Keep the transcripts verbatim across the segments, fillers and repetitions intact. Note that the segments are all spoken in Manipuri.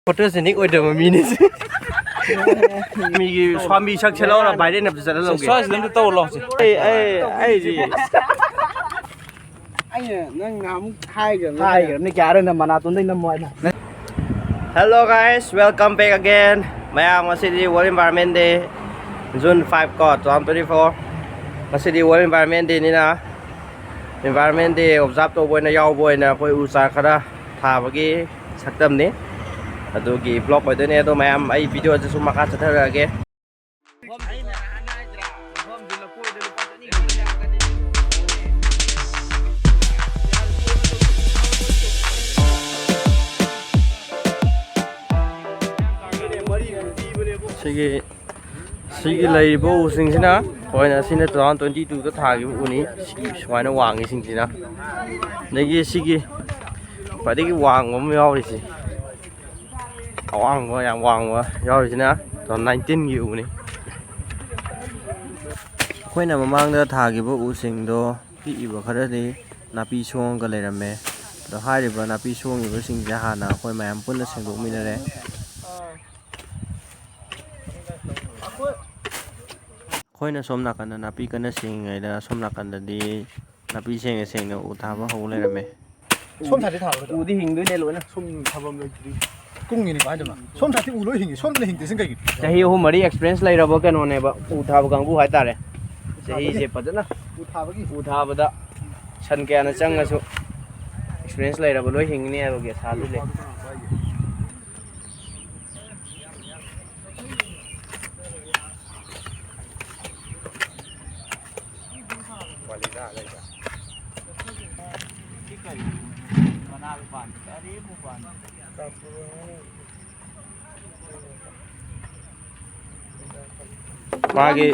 ꯐꯣꯇꯣꯖꯦꯅꯤꯛ ꯑꯣꯏꯗꯕ ꯃꯤꯅꯤ ꯁꯤ꯫ ꯃꯤꯒꯤ ꯁ꯭ꯋꯥꯃꯤ ꯁꯛꯁꯦ ꯂꯧꯔ ꯚꯥꯏꯔꯦꯜ ꯑꯝꯇ ꯆꯠꯍꯜꯂꯧꯒꯦ꯫ ꯁ꯭ꯋꯥꯏꯁꯤꯗ ꯑꯝꯇ ꯇꯧꯔ ꯂꯥꯎꯁꯦ꯫ ꯑꯩ ꯑꯩ ꯑꯩꯗꯤ ꯑꯩꯅ ꯅꯪ ꯅꯍꯥꯟꯃꯨꯛ ꯍꯥꯏꯈ꯭ꯔꯕꯅꯤ꯫ ꯍꯥꯏꯈ꯭ꯔꯕꯅꯤ ꯀꯌꯥꯔ ꯅꯪ ꯃꯅꯥꯇꯣꯟꯗꯩ ꯅꯝꯃꯣ ꯍꯥꯏꯅ꯫ Hello guys, welcome back again. ꯃꯌꯥꯝ, ꯉꯁꯤꯗꯤ World Environment Day, June five ꯀꯣ, two thousand twenty four꯫ ꯉꯁꯤꯗꯤ World Environment Day ꯅꯤꯅ Environment Day observe ꯇꯧꯕ ꯑꯣꯏꯅ, ꯌꯥꯎꯕ ꯑꯣꯏꯅ ꯑꯩꯈꯣꯏ ꯎ ꯆꯥꯔ ꯈꯔ ꯊꯥꯕꯒꯤ ꯁꯛꯇꯝꯅꯤ꯫ ꯑꯗꯨꯒꯤ vlog ꯑꯣꯏꯗꯣꯏꯅꯦ꯫ ꯑꯗꯣ ꯃꯌꯥꯝ, ꯑꯩ video ꯁꯦ ꯁꯨꯝ ꯃꯈꯥ ꯆꯠꯊꯔꯛꯑꯒꯦ꯫ ꯁꯤꯒꯤ ꯁꯤꯒꯤ ꯂꯩꯔꯤꯕ ꯎꯁꯤꯡꯁꯤꯅ, ꯑꯩꯈꯣꯏꯅ ꯁꯤꯅ two thousand twenty two ꯗ ꯊꯥꯈꯤꯕ ꯎꯅꯤ꯫ ꯁꯤ ꯁꯨꯃꯥꯏꯅ ꯋꯥꯡꯉꯤꯁꯤꯡꯁꯤꯅ꯫ ꯑꯗꯒꯤ ꯁꯤꯒꯤ ꯈ꯭ꯋꯥꯏꯗꯒꯤ ꯋꯥꯡꯕ ꯑꯃ ꯌꯥꯎꯔꯤꯁꯤ, ꯑꯋꯥꯡꯕ, ꯌꯥꯝ ꯋꯥꯡꯕ ꯌꯥꯎꯔꯤꯁꯤꯅ two thousand nineteen ꯒꯤ ꯎꯅꯤ꯫ ꯑꯩꯈꯣꯏꯅ ꯃꯃꯥꯡꯗ ꯊꯥꯈꯤꯕ ꯎꯁꯤꯡꯗꯣ ꯄꯤꯛꯏꯕ ꯈꯔꯗꯤ ꯅꯥꯄꯤ ꯁꯣꯡꯉꯒ ꯂꯩꯔꯝꯃꯦ꯫ ꯑꯗꯣ ꯍꯥꯏꯔꯤꯕ ꯅꯥꯄꯤ ꯁꯣꯡꯉꯤꯕꯁꯤꯡꯁꯦ ꯍꯥꯟꯅ ꯑꯩꯈꯣꯏ ꯃꯌꯥꯝ ꯄꯨꯟꯅ ꯁꯦꯡꯗꯣꯛꯃꯤꯟꯅꯔꯦ꯫ ꯑꯩꯈꯣꯏꯅ ꯁꯣꯝ ꯅꯥꯀꯟꯗ ꯅꯥꯄꯤ ꯀꯟꯅ ꯁꯦꯡꯉꯤꯉꯩꯗ ꯁꯣꯝ ꯅꯥꯀꯟꯗꯗꯤ ꯅꯥꯄꯤ ꯁꯦꯡꯅ ꯁꯦꯡꯅ ꯎ ꯊꯥꯕ ꯍꯧ ꯂꯩꯔꯝꯃꯦ꯫ ꯁꯣꯝ ꯁꯥꯏꯗꯇ ꯊꯥꯕ ꯅꯠꯇ꯭ꯔꯣ? ꯎꯗꯤ ꯍꯤꯡꯗꯣꯏꯅꯦ ꯂꯣꯏꯅ꯫ ꯁꯨꯝ ꯊꯥꯐꯝ ꯂꯩꯇ꯭ꯔꯤ꯫ ꯀꯨꯡꯉꯤꯅꯦ ꯀꯃꯥꯏꯅ ꯇꯧꯕ? ꯁꯣꯝ ꯁꯥꯏꯗꯇꯤ ꯎ ꯂꯣꯏ ꯍꯤꯡꯉꯤ, ꯁꯣꯝꯗꯅ ꯍꯤꯡꯗ꯭ꯔꯤꯁꯤꯅ ꯀꯩꯒꯤꯅꯣ? ꯆꯍꯤ ꯑꯍꯨꯝ ꯃꯔꯤ experience ꯂꯩꯔꯕ ꯀꯩꯅꯣꯅꯦꯕ, ꯎ ꯊꯥꯕ ꯀꯥꯡꯕꯨ ꯍꯥꯏꯇꯥꯔꯦ꯫ ꯆꯍꯤꯁꯦ ꯐꯖꯅ ꯎ ꯊꯥꯕꯒꯤ? ꯎ ꯊꯥꯕꯗ ꯁꯟ ꯀꯌꯥꯅ ꯆꯪꯉꯁꯨ experience ꯂꯩꯔꯕ ꯂꯣꯏ ꯍꯤꯡꯒꯅꯤ ꯍꯥꯏꯕꯒꯤ ꯑꯁꯥꯗꯤ ꯂꯩ꯫ ꯃꯥꯒꯤ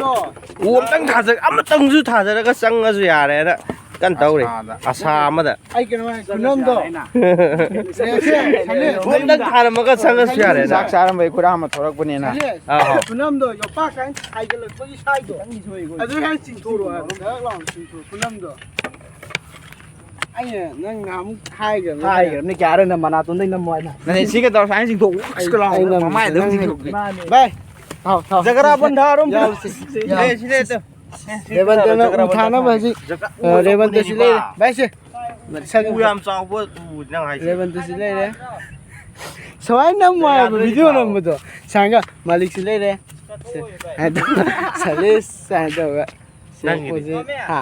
ꯎ ꯑꯝꯇꯪ ꯊꯥꯖ-, ꯑꯃꯇꯪꯁꯨ ꯊꯥꯖꯔꯒ ꯆꯪꯉꯁꯨ ꯌꯥꯔꯦꯅ ꯀꯟꯅ ꯇꯧꯔꯤ꯫ ꯑꯁꯥꯗ꯫ ꯑꯁꯥ ꯑꯃꯗ꯫ ꯑꯩ ꯀꯩꯅꯣ ꯍꯥꯏ, ꯈꯨꯅꯝꯗꯣ꯫ ꯁꯦ, ꯁꯦ, ꯁꯦ, ꯁꯦ꯫ ꯎ ꯑꯝꯇꯪ ꯊꯥꯔꯝꯃꯒ ꯆꯪꯉꯁꯨ ꯌꯥꯔꯦꯅ꯫ ꯆꯥꯛ ꯆꯥꯔꯝꯕꯩ ꯈꯨꯔꯥ ꯑꯃ ꯊꯣꯛꯂꯛꯄꯅꯤꯅ꯫ ꯁꯦ, ꯑꯥ꯫ ꯈꯨꯅꯝꯗꯣ ꯌꯣꯄꯥꯛ ꯀꯥꯏꯅ ꯍꯥꯏꯒꯠꯂꯛꯄꯒꯤ ꯁꯥꯏꯗꯣ꯫ ꯑꯗꯨ ꯍꯦꯟꯅ ꯆꯤꯡꯊꯣꯔꯛꯑꯣ ꯍꯥꯏꯕ꯫ ꯗꯛ ꯂꯥꯎꯅ ꯆꯤꯡꯊꯣꯔꯛꯑꯣ, ꯈꯨꯅꯝꯗꯣ꯫ ꯑꯩꯅ ꯅꯪ ꯅꯍꯥꯟꯃꯨꯛ ꯍꯥꯏꯈ꯭ꯔꯕꯅꯤ꯫ ꯍꯥꯏꯈ꯭ꯔꯕꯅꯤ ꯀꯌꯥꯔ ꯅꯪ ꯃꯅꯥꯇꯣꯟꯗꯩ ꯅꯝꯃꯣ ꯍꯥꯏꯅ꯫ ꯅꯪ ꯁꯤꯒ ꯇꯧꯔ ꯁꯨꯃꯥꯏꯅ ꯆꯤꯡꯊꯣꯛꯎ꯫ ꯑꯩ, ꯃꯃꯥꯏꯗ ꯑꯗꯨꯝ ꯅꯪ ꯆꯤꯡꯊꯣꯛꯄꯤ꯫ ꯃꯥꯅꯦ꯫ ꯚꯥꯏ, ꯊꯥꯎ, ꯊꯥꯎ꯫ ꯖꯒꯔꯥ ꯕꯟꯗꯥ ꯑꯗꯨꯝ ꯌꯥꯎꯁꯤ꯫ ꯌꯥꯎ꯫ ꯑꯦ, ꯁꯤꯗ ꯂꯩꯇꯣ꯫ ꯔꯦꯕꯟꯇꯅ ꯎ ꯊꯥꯅꯕ ꯍꯧꯖꯤꯛ, ꯖꯒ-, ꯑ, ꯎ ꯔꯦꯕꯟꯇ ꯁꯤ ꯂꯩꯔꯦ꯫ ꯆꯠꯄꯅꯦꯕ꯫ ꯚꯥꯏ, ꯁꯦ꯫ ꯎ ꯌꯥꯝ ꯆꯥꯎꯕ ꯎ ꯅꯪ ꯍꯥꯏꯁꯦ꯫ ꯔꯦꯕꯟꯇ ꯁꯤ ꯂꯩꯔꯦ꯫ ꯁꯨꯃꯥꯏꯅ ꯅꯝꯃꯣ ꯍꯥꯏꯕ ꯌꯥꯗ꯭ꯔꯗꯤ ꯚꯤꯗꯤꯑꯣ ꯊꯥꯎ꯫ ꯅꯝꯕꯗꯣ꯫ ꯁꯥꯏꯒ ꯃꯥꯂꯤꯛꯁꯤ ꯂꯩꯔꯦ꯫ ꯁꯦ꯫ ꯁꯥꯂꯤꯁ ꯁꯥꯏꯅ ꯇꯧꯔꯒ꯫ ꯁꯤ ꯅꯪꯒꯤꯗꯤ? ꯑꯣꯄꯣꯖꯤꯠ꯫ ꯍꯥ?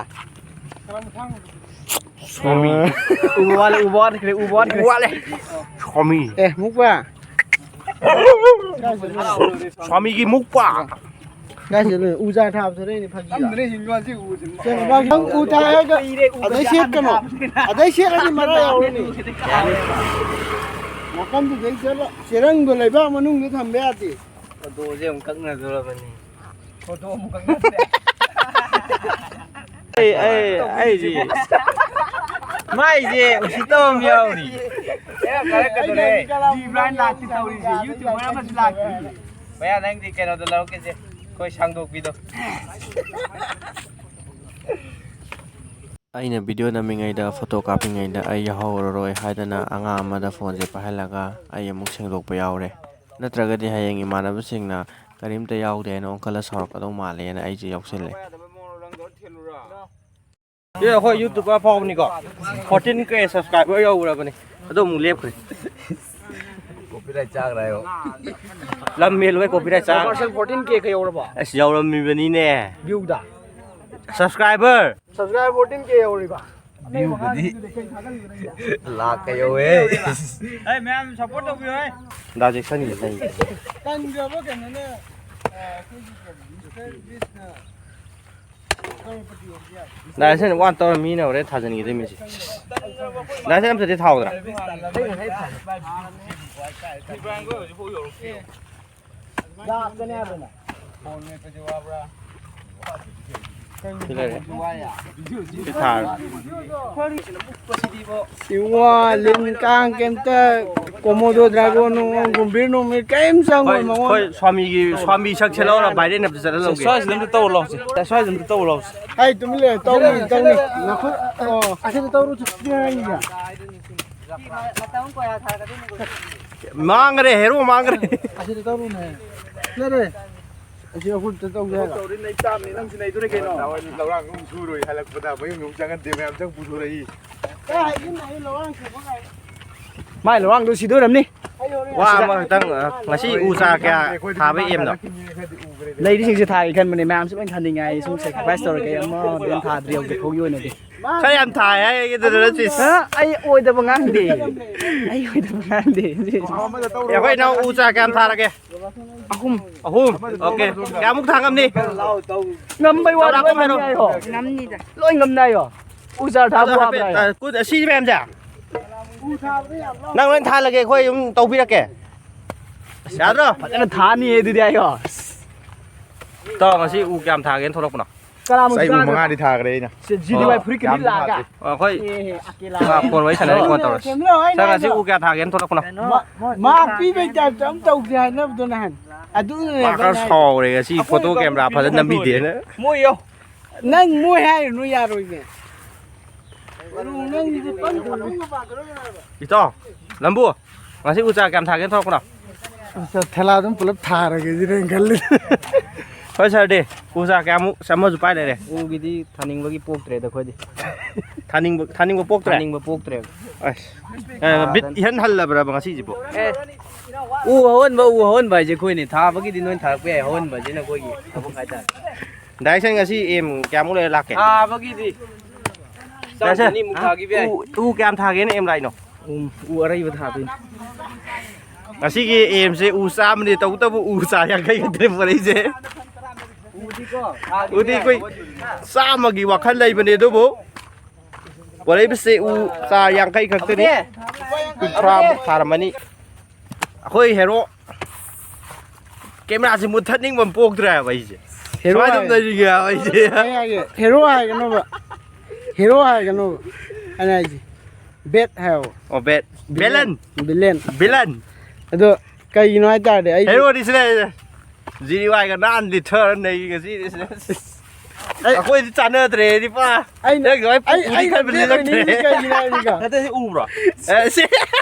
ꯁ꯭ꯋꯥꯃꯤ꯫ ꯎꯕ ꯋꯥꯠꯂꯦ, ꯎꯕ ꯋꯥꯠꯈ꯭ꯔꯦ, ꯎꯕ ꯋꯥꯠꯈ꯭ꯔꯦ꯫ ꯎꯕ ꯋꯥꯠꯂꯦ꯫ ꯁ꯭ꯋꯥꯃꯤ꯫ ꯑꯦ, ꯃꯨꯛꯕꯥ꯫ ꯁ꯭ꯋꯥꯃꯤꯒꯤ ꯃꯨꯛꯕꯥ꯫ ꯀꯥꯏ ꯆꯠꯂꯨꯏ? ꯎ ꯆꯥꯔ ꯊꯥꯕ ꯊꯣꯔꯛꯏꯅꯦ, ꯐꯥꯒꯤꯔꯣ? ꯆꯪꯗ꯭ꯔꯦ, ꯍꯤꯡꯒꯣꯜꯁꯤ ꯎ ꯁꯤꯟꯕ꯫ ꯆꯦ, ꯕꯕꯥ, ꯅꯪ ꯎ ꯊꯥꯔꯒ ꯑꯗꯩ ꯁꯦꯠꯀꯅꯣ꯫ ꯑꯗꯩ ꯁꯦꯠꯂꯗꯤ ꯃꯔꯥ ꯌꯥꯎꯔꯅꯤ꯫ ꯅꯥꯀꯟꯗꯨꯗꯩ ꯆꯠꯂꯣ꯫ ꯆꯦꯔꯪꯗꯣ ꯂꯩꯕꯥꯛ ꯃꯅꯨꯡꯗ ꯊꯝꯕ ꯌꯥꯗꯦ꯫ ꯐꯣꯇꯣꯁꯦ ꯑꯃꯨꯛ ꯀꯛꯅꯗꯣꯔꯕꯅꯤ꯫ ꯐꯣꯇꯣ ꯑꯃꯨꯛ ꯀꯛꯅꯗ꯭ꯔꯦ꯫ ꯑꯩ, ꯑꯩ, ꯑꯩꯗꯤ꯫ ꯃꯥꯏꯁꯦ ꯎꯁꯤꯠꯇꯕ ꯑꯃ ꯌꯥꯎꯔꯤ꯫ ꯑꯦ, ꯐꯔꯦ, ꯀꯩꯗꯧꯔꯦ? ꯗꯤ ꯕ꯭ꯔꯥꯏꯟ ꯂꯥꯛꯇꯦ ꯇꯧꯔꯤꯁꯦ, ꯌꯨꯇ꯭ꯌꯨꯕꯔ ꯑꯃꯁꯨ ꯂꯥꯛꯇꯦ꯫ ꯃꯌꯥ, ꯅꯪꯗꯤ ꯀꯩꯅꯣꯗ ꯂꯧꯔꯛꯀꯦꯁꯦ, ꯑꯩꯈꯣꯏ ꯁꯥꯡꯗꯣꯛꯄꯤꯗꯣ꯫ ꯑꯩꯅ ꯚꯤꯗꯤꯑꯣ ꯅꯝꯃꯤꯉꯩꯗ, ꯐꯣꯇꯣ ꯀꯥꯞꯄꯤꯉꯩꯗ ꯑꯩ ꯌꯥꯎꯍꯧꯔꯔꯣꯏ ꯍꯥꯏꯗꯅ ꯑꯉꯥꯡ ꯑꯃꯗ ꯐꯣꯟꯁꯦ ꯄꯥꯏꯍꯜꯂꯒ ꯑꯩ ꯑꯃꯨꯛ ꯁꯦꯡꯗꯣꯛꯄ ꯌꯥꯎꯔꯦ꯫ ꯅꯠꯇ꯭ꯔꯒꯗꯤ ꯍꯌꯦꯡ ꯏꯃꯥꯟꯅꯕꯁꯤꯡꯅ ꯀꯔꯤꯝꯇ ꯌꯥꯎꯗꯦ ꯍꯥꯏꯅ ꯑꯣꯟꯈꯠꯂ ꯁꯥꯎꯔꯛꯀꯗꯧ ꯃꯥꯜꯂꯦꯅ ꯑꯩꯁꯦ ꯌꯥꯎꯁꯜꯂꯦ꯫ ꯁꯤ ꯑꯩꯈꯣꯏ ꯌꯨꯇ꯭ꯌꯨꯕꯔ ꯑꯐꯥꯎꯕꯅꯤꯀꯣ, ꯐꯣꯔꯇꯤꯟ ꯀꯦ ꯁꯕꯁꯀ꯭ꯔꯥꯏꯕꯔ ꯌꯧꯈ꯭ꯔꯕꯅꯤ, ꯑꯗꯣ ꯑꯃꯨꯛ ꯂꯦꯞꯈ꯭ꯔꯦ꯫ ꯀꯣꯄꯤꯔꯥꯏꯠ ꯆꯥꯈ꯭ꯔꯦ ꯍꯥꯏꯌꯣ꯫ ꯂꯝ ꯍꯦꯜꯂꯨꯍꯦ, ꯀꯣꯄꯤꯔꯥꯏꯠ ꯆꯥꯈ꯭ꯔꯦ꯫ ꯐꯣꯔꯇꯤꯟ ꯀꯦ ꯀꯩ ꯌꯧꯔꯕꯣ? ꯑꯁ, ꯌꯧꯔꯝꯃꯤꯕꯅꯤꯅꯦ꯫ ꯚ꯭ꯌꯨꯗ? ꯁꯕꯁꯀ꯭ꯔꯥꯏꯕꯔ꯫ ꯁꯕꯁꯀ꯭ꯔꯥꯏꯕꯔ ꯐꯣꯔꯇꯤꯟ ꯀꯦ ꯌꯧꯔꯤꯕ? ꯚ꯭ꯌꯨꯕꯨꯗꯤ ꯂꯥꯛꯀ ꯌꯧꯋꯦ꯫ ꯑꯩ ꯃꯌꯥꯝ ꯁꯞꯄꯣꯔꯠ ꯇꯧꯕꯤꯌꯨ ꯍꯦ꯫ ꯗꯥ ꯖꯦꯛꯁꯟꯒꯤ ꯂꯩ꯫ ꯀꯟꯈ꯭ꯔꯕ ꯀꯩꯅꯣꯅ, ꯑ, ꯑꯩꯈꯣꯏꯒꯤ ꯃꯤꯁꯇꯔ ꯕꯤꯁꯅ ꯗꯥꯏꯔꯦꯛꯁꯟ ꯋꯥꯟ ꯇꯧꯔ ꯃꯤꯅ ꯍꯣꯔꯦꯟ ꯊꯥꯖꯤꯟꯈꯤꯗꯣꯏ ꯃꯤꯁꯦ꯫ ꯗꯥꯏꯔꯦꯛꯁꯟ ꯑꯝꯇꯗꯤ ꯊꯥꯎꯗ꯭ꯔꯥ? ꯂꯥꯛꯀꯅꯤ ꯍꯥꯏꯕ꯭ꯔꯅ? ꯁꯤ ꯂꯩꯔꯦ꯫ ꯁꯤ ꯊꯥꯔꯦ꯫ ꯏꯋꯥ, ꯂꯤꯟ ꯀꯥꯡ ꯀꯩꯝꯇ, ꯀꯣꯃꯣꯗꯣ ꯗ꯭ꯔꯥꯒꯣꯟ ꯅꯨꯡ ꯒꯨꯝꯕꯤꯔ ꯅꯨꯡꯕꯤꯔ ꯀꯩꯝ ꯆꯪꯉꯣꯏ ꯍꯣꯏ, ꯃꯉꯣꯟꯗ꯫ ꯍꯣꯏ, ꯁ꯭ꯋꯥꯃꯤꯒꯤ, ꯁ꯭ꯋꯥꯃꯤ ꯁꯛꯁꯦ ꯂꯧꯔ viral ꯑꯝꯇ ꯆꯠꯍꯜꯂꯧꯒꯦ꯫ ꯁ꯭ꯋꯥꯏꯁꯤꯗ ꯑꯝꯇ ꯇꯧꯔꯨ ꯂꯥꯎꯁꯦ꯫ ꯁ꯭ꯋꯥꯏꯁꯤꯗ ꯑꯝꯇ ꯇꯧꯔꯨ ꯂꯥꯎꯁꯦ꯫ ꯑꯩ ꯇꯨꯃꯤꯟ ꯂꯩꯌꯨ, ꯇꯧꯅꯤ, ꯇꯧꯅꯤ꯫ ꯉꯥꯏꯈꯣ, ꯑ, ꯑꯣ꯫ ꯑꯁꯤꯗ ꯇꯧꯔꯨ ꯆꯠꯁꯤ ꯍꯥꯏꯔꯤꯁꯦ꯫ ꯃꯥꯡꯒ꯭ꯔꯦ, ꯍꯦꯔꯣ ꯃꯥꯡꯒ꯭ꯔꯦ꯫ ꯑꯁꯤꯗ ꯇꯧꯔꯨꯅꯦ꯫ ꯌꯥꯔꯦ꯫ ꯑꯁꯤ ꯑꯩꯈꯣꯏ ꯑꯝꯇ ꯇꯧꯒꯦ ꯍꯥꯏꯔꯣ? ꯇꯧꯔꯤ ꯅꯩ ꯇꯥꯕꯅꯤ, ꯅꯪꯁꯨ ꯅꯩꯗꯣꯔꯦ ꯀꯩꯅꯣ꯫ ꯂꯧꯔꯥꯡ ꯅꯨꯡ ꯁꯨꯔꯣꯏ ꯍꯜꯂꯛꯄꯗ ꯃꯌꯨꯝꯗ ꯑꯃꯨꯛ ꯆꯪꯍꯟꯗꯦ ꯃꯌꯥꯝ ꯆꯪ ꯄꯨꯊꯣꯔꯛꯏ꯫ ꯃꯥꯏ ꯂꯧꯔꯥꯡꯗꯣ ꯁꯤꯗꯣꯏꯔꯝꯅꯤ꯫ ꯋꯥ ꯑꯃꯈꯛꯇꯪ, ꯑ, ꯉꯁꯤ ꯎ ꯆꯥ ꯀꯌꯥ ꯊꯥꯕ ꯑꯦꯝꯅꯣ? ꯂꯩꯔꯤꯁꯤꯡꯁꯦ ꯊꯥꯒꯦ ꯈꯟꯕꯅꯦ, ꯃꯌꯥꯝꯁꯨ ꯂꯣꯏ ꯊꯥꯅꯤꯡꯉꯦ꯫ ꯑꯩ ꯁꯨꯝ sacrifice ꯇꯧꯔꯒꯦ, ꯑꯃ ꯑꯗꯨꯝ ꯊꯥꯗ꯭ꯔꯤ ꯍꯧꯖꯤꯛ ꯐꯥꯎꯒꯤ ꯑꯣꯏꯅꯗꯤ꯫ ꯈꯔ ꯌꯥꯝ ꯊꯥꯏ ꯍꯥꯏꯒꯦꯗꯅ ꯁꯤ꯫ ꯑ, ꯑꯩ ꯑꯣꯏꯗꯕ ꯉꯥꯡꯗꯦ꯫ ꯑꯩ ꯑꯣꯏꯗꯕ ꯉꯥꯡꯗꯦ꯫ ꯑꯦ, ꯑꯩꯈꯣꯏ ꯏꯅꯥꯎ ꯎ ꯆꯥ ꯀꯌꯥꯝ ꯊꯥꯔꯒꯦ? ꯑꯍꯨꯝ꯫ ꯑꯍꯨꯝ? ꯑꯣꯀꯦ꯫ ꯀꯌꯥꯃꯨꯛ ꯊꯥ ꯉꯝꯅꯤ? ꯉꯝꯕꯩ ꯋꯥꯗꯤ ꯆꯥꯎꯔꯥꯛꯄ ꯂꯣꯏ ꯑꯃ ꯍꯥꯏꯔꯣ꯫ ꯉꯝꯅꯤꯗ꯫ ꯂꯣꯏ ꯉꯝꯅꯤ ꯍꯥꯏꯌꯣ꯫ ꯎ ꯆꯥꯔ ꯑꯗꯣ ꯊꯥꯕ ꯍꯥꯏꯐꯦꯠ, ꯋꯥꯕ꯭ꯔꯥ ꯍꯥꯏꯌꯣ꯫ ꯑ, ꯀꯨꯠ-, ꯑꯁꯤ ꯃꯌꯥꯝꯁꯦ? ꯅꯪ ꯂꯣꯏ ꯊꯥꯍꯜꯂꯒꯦ, ꯑꯩꯈꯣꯏ ꯑꯗꯨꯝ ꯇꯧꯕꯤꯔꯛꯀꯦ꯫ ꯌꯥꯗ꯭ꯔꯣ? ꯐꯖꯅ ꯊꯥꯅꯤꯌꯦ ꯑꯗꯨꯗꯤ ꯍꯥꯏꯌꯣ꯫ ꯇꯥꯎ, ꯉꯁꯤ ꯎ ꯀꯌꯥꯝ ꯊꯥꯒꯦꯅ ꯊꯣꯛꯂꯛꯄꯅꯣ? ꯀꯅꯥꯃꯨꯛ ꯑꯁ, ꯑꯩ ꯎ ꯆꯥꯗ꯭ꯔꯣ? ꯃꯉꯥꯗꯤ ꯊꯥꯈ꯭ꯔꯦ ꯑꯩꯅ꯫ ꯁꯤ ꯖꯤ ꯗꯤ ꯋꯥꯏ ꯑꯣ, ꯐꯨꯔꯤꯠ ꯀꯤꯟꯕꯤ ꯌꯥꯝꯗꯤ ꯂꯥꯛꯑꯒ? ꯊꯥꯗ꯭ꯔꯤ꯫ ꯑꯣ, ꯑꯩꯈꯣꯏ ꯑꯦ, ꯑꯀꯦꯂꯥ꯫ ꯃꯥ ꯐꯣꯟ ꯋꯥꯔꯤ ꯁꯥꯟꯅꯔꯤ, ꯐꯣꯟ ꯇꯧꯔꯁꯤ꯫ ꯀꯦꯃꯦꯔꯥ ꯍꯣꯏ ꯁꯥꯔ, ꯉꯁꯤ ꯂꯥꯛꯏꯗꯣ꯫ ꯎ ꯀꯌꯥ ꯊꯥꯒꯦꯅ ꯊꯣꯛꯂꯛꯄꯅꯣ? ꯃꯥ-, ꯃꯥꯔꯛ ꯄꯤꯕꯩ ꯇꯥꯏꯞꯇ ꯑꯗꯨꯝ ꯇꯧꯁꯦ ꯍꯥꯏꯅꯕꯗꯣ ꯅꯍꯥꯟ꯫ ꯑꯗꯨꯅꯅꯦ ꯃꯥ ꯈꯔ ꯚꯥꯏ ꯁꯥꯎꯔꯦ ꯉꯁꯤ, ꯑꯩꯈꯣꯏ ꯐꯣꯇꯣ ꯀꯦꯃꯦꯔꯥ ꯐꯖꯅ ꯅꯝꯕꯤꯗꯦꯅ꯫ ꯃꯣꯏ ꯌꯧ꯫ ꯅꯪ ꯃꯣꯏ ꯍꯥꯏꯔꯨꯅꯨ, ꯌꯥꯔꯣꯏꯅꯦ꯫ ꯅꯪꯒꯤꯗꯤ ꯄꯪꯗ꯭ꯔꯣ? ꯏꯇꯥꯎ, ꯂꯝꯕꯨ, ꯉꯁꯤ ꯎ ꯆꯥ ꯀꯌꯥꯝ ꯊꯥꯒꯦꯅ ꯊꯣꯛꯂꯛꯄꯅꯣ? ꯑꯁ, ꯊꯦꯂꯥ ꯑꯗꯨꯝ ꯄꯨꯂꯞ ꯊꯥꯔꯒꯦ ꯁꯤꯅꯦ ꯑꯩꯅ ꯈꯜꯂꯤꯁꯦ꯫ ꯍꯣꯏ ꯁꯥꯔꯗꯤ, ꯎ ꯆꯥ ꯀꯌꯥꯃꯨꯛ, ꯑꯃꯁꯨ ꯄꯥꯏ ꯂꯩꯔꯦ꯫ ꯎꯒꯤꯗꯤ ꯊꯥꯅꯤꯡꯕꯒꯤ ꯄꯣꯛꯇ꯭ꯔꯦꯗ ꯑꯩꯈꯣꯏꯗꯤ꯫ ꯊꯥꯅꯤꯡꯕ, ꯊꯥꯅꯤꯡꯕ ꯄꯣꯛꯇ꯭ꯔꯦ? ꯊꯥꯅꯤꯡꯕ ꯄꯣꯛꯇ꯭ꯔꯦꯕ꯫ ꯑꯁ, ꯑ, ꯕꯤꯠ ꯊꯥꯗꯅ꯫ ꯏꯍꯟ ꯍꯜꯂꯕ꯭ꯔꯕ ꯉꯁꯤꯁꯤꯕꯨ? ꯑꯦ, ꯎ ꯍꯧꯍꯟꯕ, ꯎ ꯍꯧꯍꯟꯕ ꯍꯥꯏꯁꯦ ꯑꯩꯈꯣꯏꯅꯦ꯫ ꯊꯥꯕꯒꯤꯗꯤ ꯅꯣꯏꯅ ꯊꯥꯔꯛꯄ ꯌꯥꯏ, ꯍꯧꯍꯟꯕꯁꯤꯅ ꯑꯩꯈꯣꯏꯒꯤ ꯊꯕꯛ ꯍꯥꯏꯇꯥꯔꯦ꯫ ꯗꯥꯏꯁꯟ ꯉꯁꯤ ꯑꯦꯝ ꯀꯌꯥꯃꯨꯛ ꯂꯩꯔ ꯂꯥꯛꯀꯦ? ꯊꯥꯕꯒꯤꯗꯤ ꯆꯥꯝ ꯗꯥꯏꯁꯟ, ꯆꯅꯤꯃꯨꯛ ꯊꯥꯈꯤꯕ ꯌꯥꯏ꯫ ꯎ, ꯎ ꯀꯌꯥꯝ ꯊꯥꯒꯦꯅ ꯑꯦꯝ ꯂꯥꯛꯏꯅꯣ? ꯎ, ꯎ ꯑꯔꯩꯕ ꯊꯥꯗꯣꯏꯅꯤ꯫ ꯉꯁꯤꯒꯤ ꯑꯦꯝꯁꯦ ꯎ ꯆꯥꯝꯃꯅꯤ, ꯇꯧꯕꯇꯕꯨ ꯎ ꯆꯥ ꯌꯥꯡꯈꯩ ꯈꯛꯇꯅꯦ ꯄꯨꯔꯛꯏꯁꯦ꯫ ꯎꯗꯤꯀꯣ, ꯊꯥꯈꯤꯕ ꯎꯗꯤ ꯌꯥꯏ꯫ ꯑꯩꯈꯣꯏ ꯆꯥꯝꯃꯒꯤ ꯋꯥꯈꯜ ꯂꯩꯕꯅꯦ, ꯑꯗꯨꯕꯨ ꯄꯨꯔꯛꯏꯕꯁꯦ ꯎ ꯆꯥ ꯌꯥꯡꯈꯩ ꯈꯛꯇꯅꯤ꯫ ꯑꯃꯨꯛꯅꯦ꯫ ꯀꯨꯟꯊ꯭ꯔꯥꯃꯨꯛ ꯊꯥꯔꯝꯃꯅꯤ꯫ ꯑꯩꯈꯣꯏ ꯍꯦꯔꯣ ꯀꯦꯃꯦꯔꯥꯁꯦ ꯃꯨꯠꯊꯠꯅꯤꯡꯕ ꯑꯃ ꯄꯣꯛꯇ꯭ꯔꯦ ꯍꯥꯏꯕ ꯑꯩꯁꯦ꯫ ꯍꯦꯔꯣ ꯁꯨꯃꯥꯏꯅ ꯑꯗꯨꯝ ꯍꯥꯏ-, ꯂꯩꯔꯤꯒꯦ ꯍꯥꯏꯕ ꯑꯩꯁꯦ꯫ ꯑꯩ ꯍꯥꯏꯒꯦ, ꯍꯦꯔꯣ ꯍꯥꯏꯒꯅꯣꯕ꯫ ꯍꯦꯔꯣ ꯍꯥꯏꯒꯅꯣꯕ꯫ ꯑꯩꯅ ꯍꯥꯏꯁꯦ, ꯕꯦꯠ ꯍꯥꯏꯌꯣ꯫ ꯑꯣ, ꯕꯦꯠ꯫ ꯕꯤꯂꯦꯟ꯫ ꯕꯤꯂꯦꯟ꯫ ꯕꯤꯂꯦꯟ꯫ ꯑꯗꯣ ꯀꯩꯒꯤꯅꯣ ꯍꯥꯏ ꯇꯥꯔꯗꯤ ꯑꯩꯗꯤ ꯍꯦꯔꯣꯗꯤ ꯁꯤꯅꯦ꯫ ꯖꯤꯔꯤ ꯋꯥꯏꯒ ꯅꯥꯟ ꯂꯤꯊꯔ ꯅꯩꯒ ꯁꯤꯅꯦ, ꯁꯤꯅꯦ꯫ ꯑꯩ ꯑꯩꯈꯣꯏꯗꯤ ꯆꯥꯟꯅꯗ꯭ꯔꯦ, ꯅꯨꯄꯥ꯫ ꯑꯩꯅ, ꯅꯪ ꯂꯣꯏ ꯑꯩ, ꯄꯨꯄꯨꯗꯤ ꯑꯩꯅ ꯈꯔ ꯕꯤꯂꯦꯟ ꯕꯤꯂꯦꯟ ꯅꯠꯇ꯭ꯔꯦ꯫ ꯀꯩꯒꯤꯅꯣ ꯍꯥꯏꯕꯅꯤꯀꯣ? ꯅꯠꯇꯦ, ꯁꯤ ꯎꯕ꯭ꯔꯣ? ꯑꯦ, ꯁꯤ꯫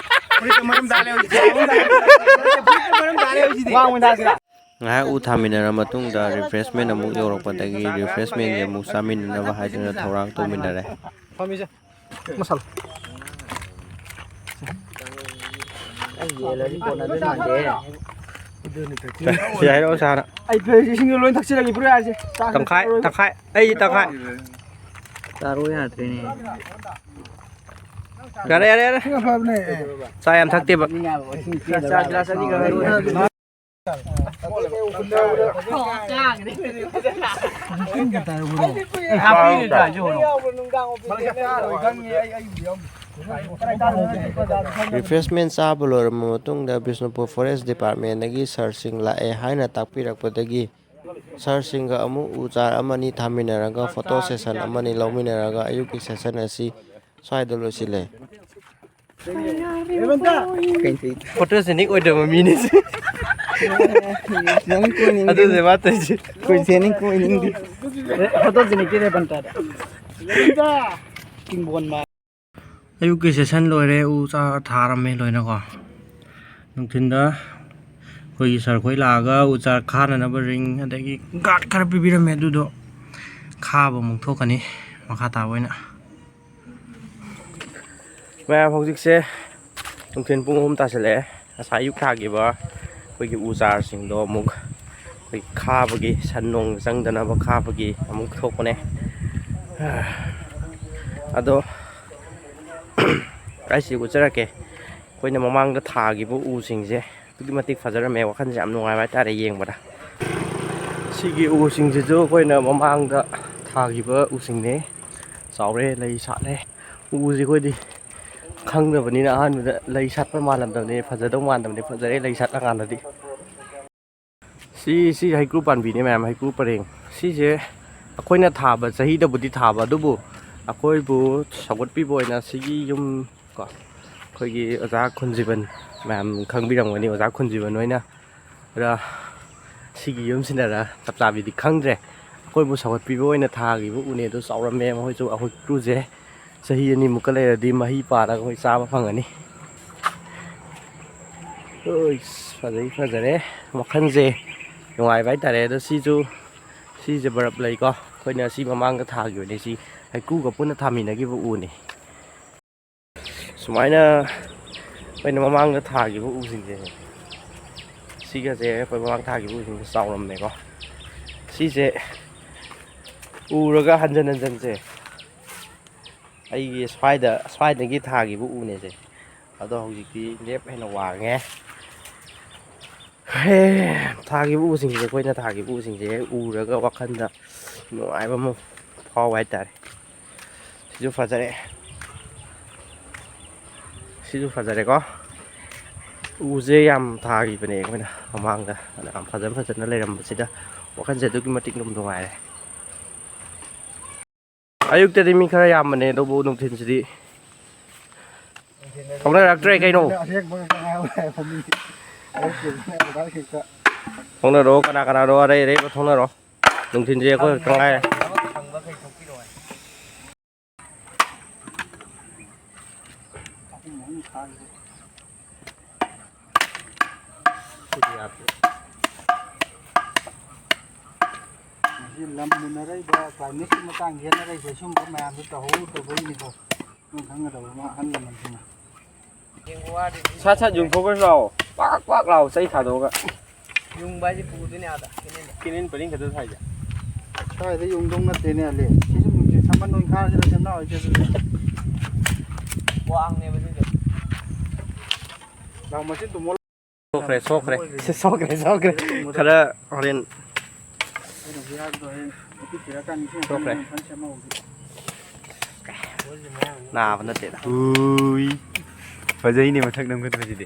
ꯐꯨꯔꯤꯠꯇ ꯃꯔꯝ ꯆꯥꯔꯦ ꯍꯧꯖꯤꯛ꯫ ꯐꯨꯔꯤꯠꯇ ꯃꯔꯝ ꯆꯥꯔꯦ ꯍꯧꯖꯤꯛꯇꯤ꯫ ꯋꯥꯡꯃ ꯊꯥꯁꯤꯔꯥ? ꯉꯥꯏꯍꯥꯛ ꯎ ꯊꯥꯃꯤꯟꯅꯔ ꯃꯇꯨꯡꯗ refreshment ꯑꯃꯨꯛ ꯌꯧꯔꯛꯄꯗꯒꯤ refreshmentꯁꯦ ꯑꯃꯨꯛ ꯆꯥꯃꯤꯟꯅꯅꯕ ꯍꯥꯏꯗꯨꯅ ꯊꯧꯔꯥꯡ ꯇꯧꯃꯤꯟꯅꯔꯦ꯫ ꯐꯝꯃꯤꯁꯦ꯫ ꯃꯁꯥꯂꯣ꯫ ꯌꯥꯏꯔꯣ ꯁꯥꯔ꯫ ꯑꯩ ꯐ꯭ꯔꯤꯖ ꯏꯁꯤꯡꯗꯣ ꯂꯣꯏ ꯊꯛꯆꯤꯜꯂꯒꯦ, ꯄꯨꯔꯥ ꯌꯥꯔꯁꯦ꯫ ꯆꯥꯛ ꯇꯪꯈꯥꯏ, ꯆꯥꯔꯣꯏ꯫ ꯇꯪꯈꯥꯏ꯫ ꯑꯩ ꯇꯪꯈꯥꯏ꯫ ꯆꯥꯔꯣ ꯌꯥꯗ꯭ꯔꯦꯅꯦ꯫ ꯌꯥꯔꯦ, ꯌꯥꯔꯦ, ꯌꯥꯔꯦ꯫ ꯁꯤꯅ ꯐꯕꯅꯦ꯫ ꯆꯥ ꯌꯥꯝ ꯊꯛꯇꯦꯕ꯫ ꯆꯥ ꯒꯤꯂꯥꯁ ꯑꯅꯤꯈꯛ ꯍꯩꯔꯨ꯫ Refreshment ꯆꯥꯕ ꯂꯣꯏꯔꯕ ꯃꯇꯨꯡꯗ ꯕꯤꯁꯅꯨꯄꯨꯔ Forest Departmentꯇꯒꯤ sirꯁꯤꯡ ꯂꯥꯛꯑꯦ ꯍꯥꯏꯅ ꯇꯥꯛꯄꯤꯔꯛꯄꯗꯒꯤ sirꯁꯤꯡꯒ ꯑꯃꯨꯛ ꯎ ꯆꯥꯔ ꯑꯃꯅꯤ ꯊꯥꯃꯤꯟꯅꯔꯒ photo session ꯑꯃꯅꯤ ꯂꯧꯃꯤꯟꯅꯔꯒ ꯑꯌꯨꯛꯀꯤ session ꯑꯁꯤ ꯁ꯭ꯋꯥꯏꯗ ꯂꯣꯏꯁꯤꯜꯂꯦ꯫ Photogenic ꯑꯣꯏꯗꯕ ꯃꯤꯅꯤ ꯁꯤ꯫ ꯑꯗꯨꯅꯦ ꯃꯥ ꯇꯧꯔꯤꯁꯦ꯫ Photogenicꯇꯤ ꯔꯦꯕꯟꯇꯥꯗ꯫ ꯑꯌꯨꯛꯀꯤ session ꯂꯣꯏꯔꯦ, ꯎ ꯆꯥ ꯊꯥꯔꯝꯃꯦ ꯂꯣꯏꯅꯀꯣ꯫ ꯅꯨꯡꯊꯤꯟꯗ ꯑꯩꯈꯣꯏꯒꯤ sirꯈꯣꯏ ꯂꯥꯛꯑꯒ ꯎ ꯆꯥ ꯈꯥꯅꯅꯕ ring ꯑꯗꯒꯤ guard ꯈꯔ ꯄꯤꯕꯤꯔꯝꯃꯦ, ꯑꯗꯨꯗꯣ ꯈꯥꯕ ꯑꯃꯨꯛ ꯊꯣꯛꯀꯅꯤ ꯃꯈꯥ ꯇꯥꯕ ꯑꯣꯏꯅ꯫ ꯃꯌꯥꯝ, ꯍꯧꯖꯤꯛꯁꯦ ꯅꯨꯡꯊꯤꯜ ꯄꯨꯡ ꯑꯍꯨꯝ ꯇꯥꯁꯤꯜꯂꯛꯑꯦ꯫ ꯉꯁꯥꯏ ꯑꯌꯨꯛ ꯊꯥꯈꯤꯕ ꯑꯩꯈꯣꯏꯒꯤ ꯎ ꯆꯥꯔꯁꯤꯡꯗꯣ ꯑꯃꯨꯛ ꯑꯩꯈꯣꯏ ꯈꯥꯕꯒꯤ, ꯁꯟ ꯅꯣꯡ ꯆꯪꯗꯅꯕ ꯈꯥꯕꯒꯤ ꯑꯃꯨꯛ ꯊꯣꯛꯄꯅꯦ꯫ ꯑꯗꯣ ꯑꯩꯁꯤ ꯎꯠꯆꯔꯛꯀꯦ꯫ ꯑꯩꯈꯣꯏꯅ ꯃꯃꯥꯡꯗ ꯊꯥꯈꯤꯕ ꯎꯁꯤꯡꯁꯦ ꯑꯗꯨꯛꯀꯤ ꯃꯇꯤꯛ ꯐꯖꯔꯝꯃꯦ꯫ ꯋꯥꯈꯜꯁꯦ ꯌꯥꯝ ꯅꯨꯡꯉꯥꯏꯕ ꯍꯥꯏꯇꯥꯔꯦ ꯌꯦꯡꯕꯗ꯫ ꯁꯤꯒꯤ ꯎꯁꯤꯡꯁꯤꯁꯨ ꯑꯩꯈꯣꯏꯅ ꯃꯃꯥꯡꯗ ꯊꯥꯈꯤꯕ ꯎꯁꯤꯡꯅꯦ꯫ ꯆꯥꯎꯔꯦ, ꯂꯩ ꯁꯥꯠꯂꯦ꯫ ꯎꯁꯦ ꯑꯩꯈꯣꯏꯗꯤ ꯈꯪꯗꯕꯅꯤꯅ ꯑꯍꯥꯟꯕꯗ ꯂꯩ ꯁꯥꯠꯄ ꯃꯥꯜꯂꯝꯗꯕꯅꯤ, ꯐꯖꯗꯧ ꯃꯥꯟꯗꯕꯅꯤ, ꯐꯖꯔꯦ ꯂꯩ ꯁꯥꯠꯂꯀꯥꯟꯗꯗꯤ꯫ ꯁꯤ, ꯁꯤ ꯍꯩꯀ꯭ꯔꯨ ꯄꯥꯝꯕꯤꯅꯦ ꯃꯌꯥꯝ, ꯍꯩꯀ꯭ꯔꯨ ꯄꯔꯦꯡ꯫ ꯁꯤꯁꯦ ꯑꯩꯈꯣꯏꯅ ꯊꯥꯕ ꯆꯍꯤꯗꯕꯨꯗꯤ ꯊꯥꯕ, ꯑꯗꯨꯕꯨ ꯑꯩꯈꯣꯏꯕꯨ ꯁꯧꯒꯠꯄꯤꯕ ꯑꯣꯏꯅ ꯁꯤꯒꯤ ꯌꯨꯝ ꯀꯣ, ꯑꯩꯈꯣꯏꯒꯤ ꯑꯣꯖꯥ ꯈꯨꯟꯖꯤꯕꯟ, ꯃꯌꯥꯝ ꯈꯪꯕꯤꯔꯝꯒꯅꯤ, ꯑꯣꯖꯥ ꯈꯨꯟꯖꯤꯕꯟ ꯍꯣꯏꯅ ꯔ ꯁꯤꯒꯤ ꯌꯨꯝꯁꯤꯅꯔ ꯆꯞ ꯆꯥꯕꯤꯗꯤ ꯈꯪꯗ꯭ꯔꯦ꯫ ꯑꯩꯈꯣꯏꯕꯨ ꯁꯧꯒꯠꯄꯤꯕ ꯑꯣꯏꯅ ꯊꯥꯈꯤꯕ ꯎꯅꯦ, ꯑꯗꯨ ꯆꯥꯎꯔꯝꯃꯦ꯫ ꯃꯈꯣꯏꯁꯨ, ꯑꯩꯈꯣꯏ ꯀ꯭ꯔꯨꯁꯦ ꯆꯍꯤ ꯑꯅꯤꯃꯨꯛꯀ ꯂꯩꯔꯗꯤ ꯃꯍꯩ ꯄꯥꯜꯂꯒ ꯑꯩꯈꯣꯏ ꯆꯥꯕ ꯐꯪꯒꯅꯤ꯫ ꯎꯏꯁ, ꯐꯖꯩ, ꯐꯖꯔꯦ꯫ ꯋꯥꯈꯜꯁꯦ ꯅꯨꯡꯉꯥꯏꯕ ꯍꯥꯏꯇꯥꯔꯦ꯫ ꯑꯗꯣ ꯁꯤꯁꯨ, ꯁꯤꯁꯦ ꯕꯔꯞ ꯂꯩꯀꯣ, ꯑꯩꯈꯣꯏꯅ ꯁꯤ ꯃꯃꯥꯡꯗ ꯊꯥꯈꯤꯕꯅꯦ꯫ ꯁꯤ ꯍꯩꯀ꯭ꯔꯨꯒ ꯄꯨꯟꯅ ꯊꯥꯃꯤꯟꯅꯈꯤꯕ ꯎꯅꯤ꯫ ꯁꯨꯃꯥꯏꯅ ꯑꯩꯈꯣꯏꯅ ꯃꯃꯥꯡꯗ ꯊꯥꯈꯤꯕ ꯎꯁꯤꯡꯁꯦ, ꯁꯤꯒꯁꯦ ꯑꯩꯈꯣꯏ ꯃꯃꯥꯡ ꯊꯥꯈꯤꯕ ꯎꯁꯤꯡꯁꯦ ꯆꯥꯎꯔꯝꯃꯦꯀꯣ꯫ ꯁꯤꯁꯦ ꯎꯔꯒ ꯍꯟꯖꯟ ꯍꯟꯖꯟꯁꯦ ꯑꯩꯒꯤ ꯁ꯭ꯋꯥꯏꯗ, ꯁ꯭ꯋꯥꯏꯗꯒꯤ ꯊꯥꯈꯤꯕ ꯎꯅꯦꯁꯦ꯫ ꯑꯗꯣ ꯍꯧꯖꯤꯛꯇꯤ ꯂꯦꯞ ꯍꯦꯟꯅ ꯋꯥꯡꯉꯦ꯫ ꯍꯦ, ꯊꯥꯈꯤꯕ ꯎꯁꯤꯡꯁꯦ, ꯑꯩꯈꯣꯏꯅ ꯊꯥꯈꯤꯕ ꯎꯁꯤꯡꯁꯦ ꯍꯦꯛ ꯎꯔꯒ ꯋꯥꯈꯜꯗ ꯅꯨꯡꯉꯥꯏꯕ ꯑꯃ ꯐꯥꯎꯕ ꯍꯥꯏꯇꯥꯔꯦ꯫ ꯁꯤꯁꯨ ꯐꯖꯔꯦ꯫ ꯁꯤꯁꯨ ꯐꯖꯔꯦꯀꯣ꯫ ꯎꯁꯦ ꯌꯥꯝ ꯊꯥꯈꯤꯕꯅꯦ ꯑꯩꯈꯣꯏꯅ ꯃꯃꯥꯡꯗ꯫ ꯑꯗ ꯌꯥꯝ ꯐꯖ ꯐꯖꯅ ꯂꯩꯔꯝꯕꯁꯤꯗ ꯋꯥꯈꯜꯁꯦ ꯑꯗꯨꯛꯀꯤ ꯃꯇꯤꯛ ꯑꯗꯨꯝ ꯅꯨꯡꯉꯥꯏꯔꯦ꯫ ꯑꯌꯨꯛꯇꯗꯤ ꯃꯤ ꯈꯔ ꯌꯥꯝꯕꯅꯦ, ꯑꯗꯨꯕꯨ ꯅꯨꯡꯊꯤꯜꯁꯤꯗꯤ ꯊꯣꯛꯅꯔꯛꯇ꯭ꯔꯦ ꯀꯩꯅꯣ꯫ ꯑꯁꯦꯡꯕ ꯉꯥꯛꯇ ꯉꯥꯏꯍꯧꯔꯦ ꯍꯥꯏꯕ ꯃꯤ꯫ ꯑꯌꯨꯛꯀꯤꯗꯨꯅ ꯑꯣꯖꯥ ꯈꯛꯇ꯫ ꯊꯣꯛꯅꯔꯣ, ꯀꯅꯥ ꯀꯅꯥꯅꯣ ꯑꯔꯩ ꯑꯔꯩꯕ ꯊꯣꯛꯅꯔꯣ꯫ ꯅꯨꯡꯊꯤꯜꯁꯦ ꯑꯩꯈꯣꯏ ꯈꯛꯇ ꯉꯥꯏꯔꯦ꯫ ꯃꯁꯤ ꯂꯝ ꯃꯨꯟꯅꯔꯛꯏꯕ, climateꯀꯤ ꯃꯇꯥꯡ ꯌꯦꯠꯅꯔꯛꯏꯁꯦ ꯁꯨꯝꯕ ꯃꯌꯥꯝꯗꯣ ꯇꯧꯍꯧꯗꯕꯩꯅꯤꯀꯣ꯫ ꯅꯪ ꯈꯪꯒꯗꯕ ꯑꯃ ꯑꯍꯜ ꯂꯃꯟꯁꯤꯡꯅ꯫ ꯁꯠ ꯁꯠ ꯌꯨꯡꯊꯣꯛꯈ꯭ꯔꯁꯤ ꯂꯥꯛꯑꯣ꯫ ꯄꯥꯛ ꯄꯥꯛ ꯂꯥꯎ ꯆꯩ ꯊꯥꯗꯣꯛꯑꯒ꯫ ꯌꯨꯡꯕ ꯍꯥꯏꯁꯦ ꯄꯨꯗꯣꯏꯅꯦ ꯑꯥꯗ, ꯀꯦꯅꯦꯜꯗ꯫ ꯀꯦꯅꯦꯜ ꯄꯔꯤꯡ ꯈꯛꯇ ꯊꯥꯏꯁꯦ꯫ ꯁ꯭ꯋꯥꯏꯗ ꯌꯨꯡꯗꯧ ꯅꯠꯇꯦꯅꯦ, ꯑꯂꯤ꯫ ꯁꯤꯁꯨ ꯅꯨꯡꯁꯤꯠ ꯁꯝꯕꯟ ꯑꯣꯏꯅ ꯈꯥꯔꯁꯤꯔ ꯁꯦꯝꯅ ꯍꯣꯏꯁꯦ ꯑꯗꯨꯗꯤ꯫ ꯋꯥꯡꯅꯦꯕ ꯁꯤꯁꯦ꯫ ꯂꯥꯎ ꯃꯆꯤꯟ ꯇꯨꯝꯃꯣ꯫ ꯁꯣꯛꯈ꯭ꯔꯦ, ꯁꯣꯛꯈ꯭ꯔꯦ꯫ ꯁꯤ ꯁꯣꯛꯈ꯭ꯔꯦ, ꯁꯣꯛꯈ꯭ꯔꯦ꯫ ꯈꯔ ꯍꯣꯔꯦꯟ ꯑꯩꯅ ꯍꯧꯖꯤꯛ ꯍꯥꯏꯕꯗꯣ ꯍꯌꯦꯡ ꯅꯨꯄꯤ ꯊꯤꯔꯀꯥꯟꯗ ꯏꯁꯤꯡ ꯁꯣꯛꯈ꯭ꯔꯦ꯫ ꯑꯁꯪꯕ ꯐꯖꯅ ꯁꯦꯝꯍꯧꯁꯤ꯫ ꯅꯥꯕ ꯅꯠꯇꯦꯗ꯫ ꯎꯏ꯫ ꯐꯖꯩꯅꯦ ꯃꯊꯛ ꯅꯝꯒꯠꯄꯁꯤꯗꯤ꯫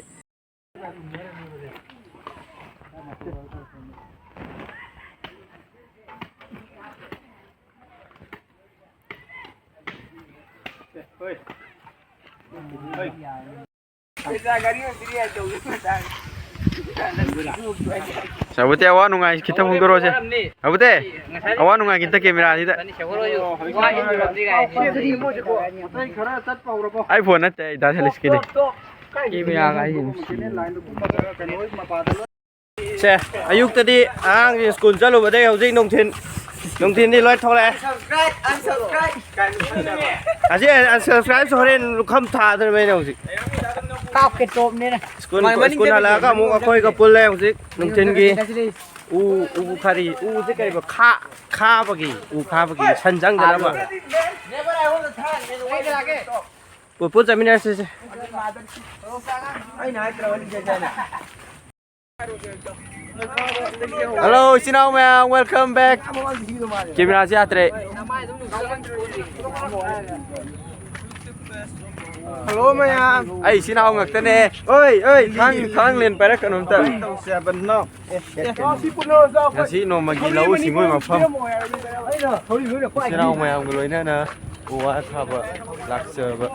ꯁꯥꯕꯨꯇꯤ, ꯑꯋꯥ ꯅꯨꯡꯉꯥꯏ ꯈꯤꯇ ꯐꯣꯡꯗꯣꯔꯛꯑꯣꯁꯦ꯫ ꯁꯥꯕꯨꯇꯤ, ꯑꯋꯥ ꯅꯨꯡꯉꯥꯏ ꯈꯤꯇ ꯀꯦꯃꯦꯔꯥꯁꯤꯗ꯫ ꯑꯩ ꯐꯣꯟ ꯅꯠꯇꯦ, ꯑꯩ ꯗꯥ ꯁꯦꯂꯤꯁꯀꯤꯅꯤ꯫ ꯀꯦꯃꯦꯔꯥꯒ ꯑꯩ ꯁꯦ, ꯑꯌꯨꯛꯇꯗꯤ ꯑꯉꯥꯡꯁꯤꯡ ꯁ꯭ꯀꯨꯜ ꯆꯠꯂꯨꯕꯗꯒꯤ ꯍꯧꯖꯤꯛ ꯅꯨꯡꯊꯤꯟ, ꯅꯨꯡꯊꯤꯟꯗꯤ ꯂꯣꯏ ꯊꯣꯛꯂꯛꯑꯦ꯫ ꯑꯁꯤ unsubscribe ꯁꯨ ꯍꯣꯔꯦꯟ ꯂꯨꯈꯝ ꯊꯥꯗꯣꯔꯤꯕꯅꯦ ꯍꯧꯖꯤꯛ꯫ ꯀꯥꯞꯀꯦ ꯇꯣꯞꯅꯤꯅ꯫ ꯁ꯭ꯀꯨꯜ, ꯃꯥꯏ ꯃꯅꯤꯡ ꯁ꯭ꯀꯨꯜ ꯆꯠꯂꯤꯁꯦ ꯍꯜꯂꯛꯑꯒ ꯑꯃꯨꯛ ꯑꯩꯈꯣꯏꯒ ꯄꯨꯜꯂꯦ ꯍꯧꯖꯤꯛ ꯅꯨꯡꯊꯤꯟꯒꯤ꯫ ꯎ, ꯎ ꯈꯔꯤ, ꯎꯁꯦ ꯀꯔꯤꯕ? ꯈꯥ-, ꯈꯥꯕꯒꯤ, ꯎ ꯈꯥꯕꯒꯤ ꯁꯟ ꯆꯪꯗꯅꯕ꯫ ꯄꯨ-, ꯄꯨꯟ ꯆꯠꯃꯤꯟꯅꯔꯁꯤꯁꯦ꯫ ꯍꯜꯂꯣ, ꯏꯆꯤꯟ ꯏꯅꯥꯎ ꯃꯌꯥꯝ, welcome back꯫ ꯀꯦꯃꯦꯔꯥꯁꯦ ꯌꯥꯗ꯭ꯔꯦ꯫ ꯍꯜꯂꯣ ꯃꯌꯥꯝ꯫ ꯑꯩ ꯏꯆꯤꯟ ꯏꯅꯥꯎ ꯉꯥꯛꯇꯅꯦ꯫ ꯑꯣꯏ, ꯑꯣꯏ, ꯊꯥꯡ, ꯊꯥꯡ ꯂꯦꯟ ꯄꯥꯏꯔꯛꯀꯅꯨ ꯑꯝꯇ꯫ ꯀꯩ ꯇꯧꯁꯦ ꯍꯥꯏꯕꯅꯣ? ꯑꯦ, ꯑꯦ, ꯑꯦ꯫ ꯉꯁꯤ ꯅꯣꯡꯃꯒꯤ ꯂꯧꯎ ꯁꯤꯡꯎ ꯃꯐꯝ꯫ ꯏꯆꯤꯟ ꯏꯅꯥꯎ ꯃꯌꯥꯝꯒ ꯂꯣꯏꯅꯅ ꯎ ꯋꯥ ꯊꯥꯕ ꯂꯥꯛꯆꯕ꯫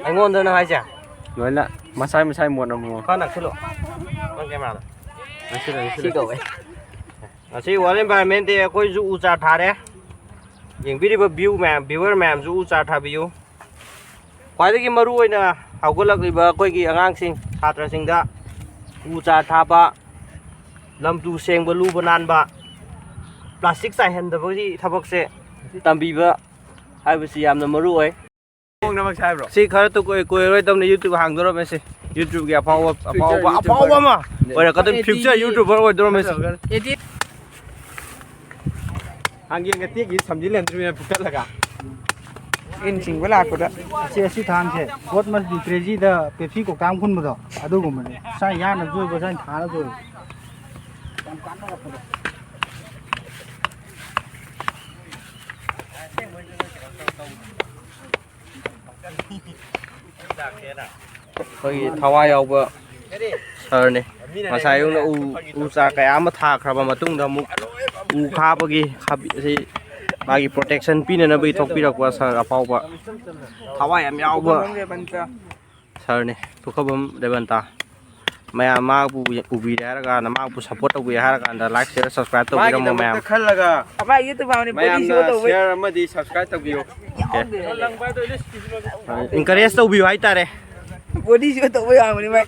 ꯑꯩꯉꯣꯟꯗꯅ ꯍꯥꯏꯁꯦ? ꯂꯣꯏꯅ ꯃꯁꯥꯏ ꯃꯁꯥꯏ ꯃꯣꯠ ꯑꯃꯃꯝ꯫ ꯈꯔ ꯅꯛꯁꯤꯜꯂꯣ꯫ ꯅꯪ ꯀꯦꯃꯦꯔꯥꯗꯣ꯫ ꯅꯛꯁꯤꯜꯂꯣ, ꯅꯛꯁꯤꯜꯂꯣ꯫ ꯁꯤ ꯀꯧꯋꯦ꯫ ꯉꯁꯤ World Environment Day ꯑꯩꯈꯣꯏꯁꯨ ꯎ ꯆꯥꯔ ꯊꯥꯔꯦ꯫ ꯌꯦꯡꯕꯤꯔꯤꯕ view ꯃꯌꯥꯝ, viewer ꯃꯌꯥꯝꯁꯨ ꯎ ꯆꯥꯔ ꯊꯥꯕꯤꯌꯨ꯫ ꯈ꯭ꯋꯥꯏꯗꯒꯤ ꯃꯔꯨ ꯑꯣꯏꯅ ꯍꯧꯒꯠꯂꯛꯂꯤꯕ ꯑꯩꯈꯣꯏꯒꯤ ꯑꯉꯥꯡꯁꯤꯡ, ꯁꯥꯇ꯭ꯔꯁꯤꯡꯗ ꯎ ꯆꯥꯔ ꯊꯥꯕ, ꯂꯝ ꯇꯨ ꯁꯦꯡꯕ, ꯂꯨꯕ ꯅꯥꯟꯕ, plastic ꯆꯥꯏꯍꯟꯗꯕꯒꯤ ꯊꯕꯛꯁꯦ ꯇꯝꯕꯤꯕ ꯍꯥꯏꯕꯁꯤ ꯌꯥꯝꯅ ꯃꯔꯨ ꯑꯣꯏ꯫ ꯁꯤ ꯈꯔ ꯇꯨ ꯀꯨꯏ-, ꯀꯨꯏꯔꯔꯣꯏꯗꯕꯅꯤ YouTube ꯍꯥꯡꯗꯣꯔꯝꯃꯦ ꯁꯤ꯫ YouTube ꯀꯤ ꯑꯐꯥꯎꯕ, ꯑꯐꯥꯎꯕ, YouTuber꯫ ꯑꯐꯥꯎꯕ ꯑꯃ ꯑꯣꯏꯔꯛꯀꯗꯣꯏꯅꯤ, future YouTuber ꯑꯣꯏꯗꯣꯔꯝꯃꯦ ꯁꯤ꯫ Edit꯫ ꯍꯥꯡꯒꯦ ꯉꯇꯦꯛꯒꯤ ꯁꯝꯖꯤꯜꯍꯟꯗ꯭ꯔꯤꯕꯅꯦ ꯐꯨꯛꯇꯠꯂꯒ꯫ ꯏꯟ ꯆꯤꯡꯕ ꯂꯥꯛꯄꯗ꯫ ꯑꯁꯤ, ꯑꯁꯤ ꯊꯥꯡꯁꯦ, God must be crazy the Pepsi ꯀꯧꯇꯥ ꯑꯃ ꯈꯨꯟꯕꯗꯣ, ꯑꯗꯨꯒꯨꯝꯕꯅꯦ꯫ ꯁꯥ ꯌꯥꯅꯕꯁꯨ ꯑꯣꯏꯕ, ꯁꯥ ꯊꯥꯅꯕꯁꯨ ꯑꯣꯏꯕ꯫ ꯌꯥꯝ ꯀꯥꯟꯅꯔꯛꯄꯗꯣ꯫ ꯑꯩꯈꯣꯏꯒꯤ ꯊꯋꯥꯏ ꯌꯥꯎꯕ ꯁꯥꯔꯅꯤ꯫ ꯉꯁꯥꯏ ꯑꯌꯨꯛꯅ ꯎ, ꯎ ꯆꯥ ꯀꯌꯥ ꯑꯃ ꯊꯥꯈ꯭ꯔꯕ ꯃꯇꯨꯡꯗ ꯑꯃꯨꯛ ꯎ ꯈꯥꯕꯒꯤ ꯈꯥꯕꯤ-, ꯑꯁꯤ ꯃꯥꯒꯤ protection ꯄꯤꯅꯅꯕꯒꯤ ꯊꯣꯛꯄꯤꯔꯛꯄ ꯁꯥꯔ ꯑꯐꯥꯎꯕ, ꯊꯋꯥꯏ ꯌꯥꯝ ꯌꯥꯎꯕ ꯁꯥꯔꯅꯤ, ꯄꯨꯈ꯭ꯔꯕꯝ ꯔꯦꯕꯟꯇ꯫ ꯃꯌꯥꯝ ꯃꯥꯕꯨ ꯎꯕꯤꯔꯦ ꯍꯥꯏꯔꯀꯥꯟꯗ, ꯃꯥꯕꯨ support ꯇꯧꯕꯤꯔꯦ ꯍꯥꯏꯔꯀꯥꯟꯗ, like, share, subscribe ꯇꯧꯕꯤꯔꯝꯃꯣ ꯃꯌꯥꯝ꯫ ꯃꯥꯒꯤꯗꯃꯛꯇ ꯈꯜꯂꯒ ꯃꯌꯥꯝꯅ share ꯑꯃꯗꯤ subscribe ꯇꯧꯕꯤꯌꯨ꯫ Encourage ꯇꯧꯕꯤꯌꯨ ꯍꯥꯏꯇꯥꯔꯦ꯫ Body show ꯇꯧꯕ ꯌꯥꯕꯅꯤ ꯃꯥꯏ꯫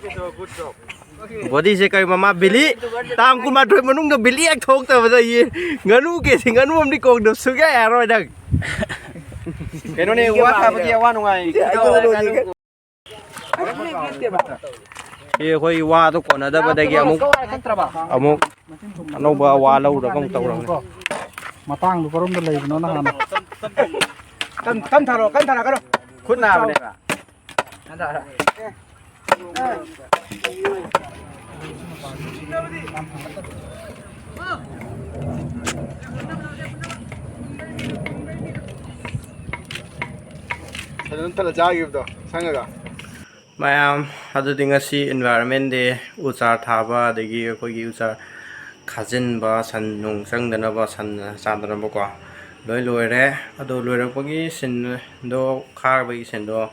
Body ꯁꯦ ꯀꯔꯤ, ꯃꯃꯥ ꯕꯤꯂꯤ, ꯇꯥꯡ ꯀꯨꯟꯃꯥꯊꯣꯏ ꯃꯅꯨꯡꯗ ꯕꯤꯂꯤ ꯍꯦꯛ ꯊꯣꯛꯇꯕꯗ ꯌꯦ-, ꯉꯥꯅꯨ ꯀꯦꯖꯤ ꯉꯥꯅꯨ ꯑꯃꯗꯤ ꯀꯣꯡꯗ ꯁꯨꯡꯌꯥ ꯌꯥꯔꯣꯏ ꯅꯪ꯫ ꯀꯩꯅꯣꯅꯦ, ꯋꯥ ꯊꯥꯕꯒꯤ ꯑꯋꯥ ꯅꯨꯡꯉꯥꯏ꯫ ꯁꯤ ꯑꯩꯈꯣꯏ ꯋꯥꯗꯣ ꯀꯣꯟꯅꯗꯕꯗꯒꯤ ꯑꯃꯨꯛ, ꯑꯃꯨꯛ ꯑꯅꯧꯕ ꯋꯥ ꯂꯧꯔꯒ ꯑꯃꯨꯛ ꯇꯧꯔꯕꯅꯦ꯫ ꯃꯇꯥꯡꯗꯨ ꯀꯔꯣꯝꯗ ꯂꯩꯕꯅꯣꯅ ꯍꯥꯟꯅ꯫ ꯀꯟ, ꯀꯟ ꯊꯥꯔꯛꯑꯣ, ꯀꯟ ꯊꯥꯔꯛꯀꯅꯣ꯫ ꯈꯨꯠ ꯅꯥꯕꯅꯦꯕ꯫ ꯐꯖꯅ ꯊꯜꯂ ꯆꯥꯈꯤꯕꯗꯣ ꯁꯪꯉꯒ꯫ ꯃꯌꯥꯝ, ꯑꯗꯨꯗꯤ ꯉꯁꯤ environment day, ꯎ ꯆꯥꯔ ꯊꯥꯕ, ꯑꯗꯒꯤ ꯑꯩꯈꯣꯏꯒꯤ ꯎ ꯆꯥꯔ ꯈꯥꯖꯤꯟꯕ, ꯁꯟ ꯅꯨꯡ ꯆꯪꯗꯅꯕ, ꯁꯟ ꯆꯥꯗꯅꯕꯀꯣ, ꯂꯣꯏ ꯂꯣꯏꯔꯦ꯫ ꯑꯗꯣ ꯂꯣꯏꯔꯛꯄꯒꯤ ꯁꯤꯟꯗꯣ, ꯈꯥꯕꯒꯤ ꯁꯤꯟꯗꯣ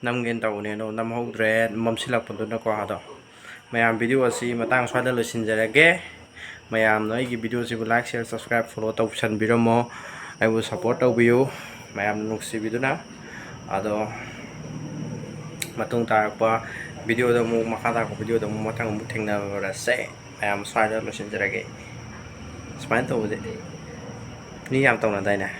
ꯅꯝꯒꯦꯅ ꯇꯧꯕꯅꯦ, ꯑꯗꯣ ꯅꯝꯍꯧꯗ꯭ꯔꯦ, ꯃꯝꯁꯤꯜꯂꯛꯄꯗꯨꯅꯀꯣ꯫ ꯑꯗꯣ ꯃꯌꯥꯝ, video ꯑꯁꯤ ꯃꯇꯥꯡ ꯁ꯭ꯋꯥꯏꯗ ꯂꯣꯏꯁꯤꯟꯖꯔꯒꯦ꯫ ꯃꯌꯥꯝꯅ ꯑꯩꯒꯤ video ꯁꯤꯕꯨ like, share, subscribe, follow ꯇꯧꯁꯟꯕꯤꯔꯝꯃꯣ꯫ ꯑꯩꯕꯨ support ꯇꯧꯕꯤꯌꯨ ꯃꯌꯥꯝ ꯅꯨꯡꯁꯤꯕꯤꯗꯨꯅ꯫ ꯑꯗꯣ ꯃꯇꯨꯡ ꯇꯥꯔꯛꯄ video ꯗ ꯑꯃꯨꯛ, ꯃꯈꯥ ꯇꯥꯔꯛꯄ video ꯗ ꯑꯃꯨꯛ ꯃꯊꯪ ꯑꯃꯨꯛ ꯊꯦꯡꯅꯔꯁꯦ꯫ ꯃꯌꯥꯝ ꯁ꯭ꯋꯥꯏꯗ ꯂꯣꯏꯁꯤꯟꯖꯔꯒꯦ꯫ ꯁꯨꯃꯥꯏꯅ ꯇꯧꯕꯁꯦ ꯃꯤ ꯌꯥꯝ ꯇꯧꯅꯗꯥꯏꯅꯦ?